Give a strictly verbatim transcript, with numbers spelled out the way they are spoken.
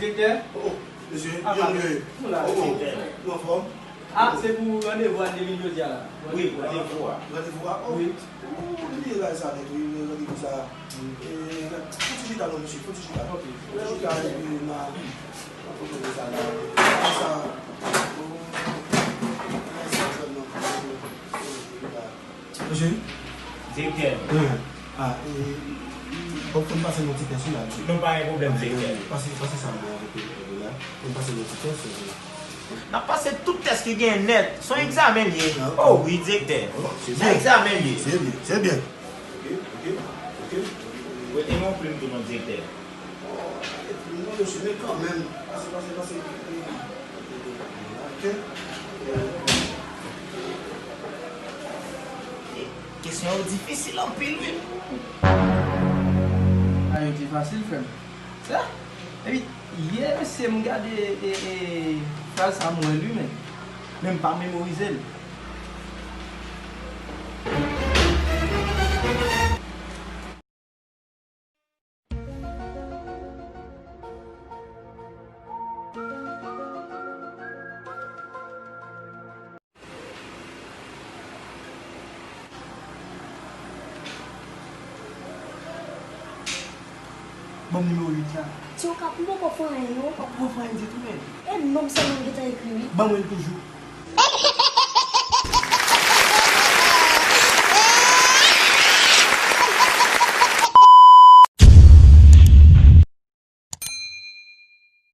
Direktè? Oh, oh, mesye, ah, pardon. Ou la, oh, oh, direktè. Nou anfòm? Ah, se pou randevou a de mil jodi a la. Wi, randevou a. Randevou a? Oh, wi. Ou bliye bagay sa nèt, wi, randevou sa. Wi. E, fon ti chita non, mesye, fon ti chita. Ok. Fon ti chita, epi n a, n a pwopoze sa la. Sa, oh, sa, sa, non. Mesye? Direktè. Wi. Ah, e, bon, fò n pase yon ti tès la. Non, pa gen pwoblèm, direktè. Pase, pase sa mwen avèk ou la. Fò n pase yon ti tès, e. N ap pase tout tès ki genyen nèt. Se yon egzamen l ye. Ah, ok. Oh, wi, direktè. Oh, se byen. Se egzamen l ye. Se byen, se byen. Ok, ok, ok. Prete m yon plim tou non, direktè. Non, mesye, men kanmenm. Pase, pase, pase. Ok. Kesyon yo difisil anpil, wi. A, yo te fasil, frè m. Sa? Epi, yè, mesye, m gade, e, e, fraz sa, m wè li, men, men m pa memorize l. Ban m nimewo uit la. Ti Okap, m poko fè anyen non. Ou poko fè anyen ditou, men. E non m sèlman m gentan ekri, wi. Ban mwen l toujou.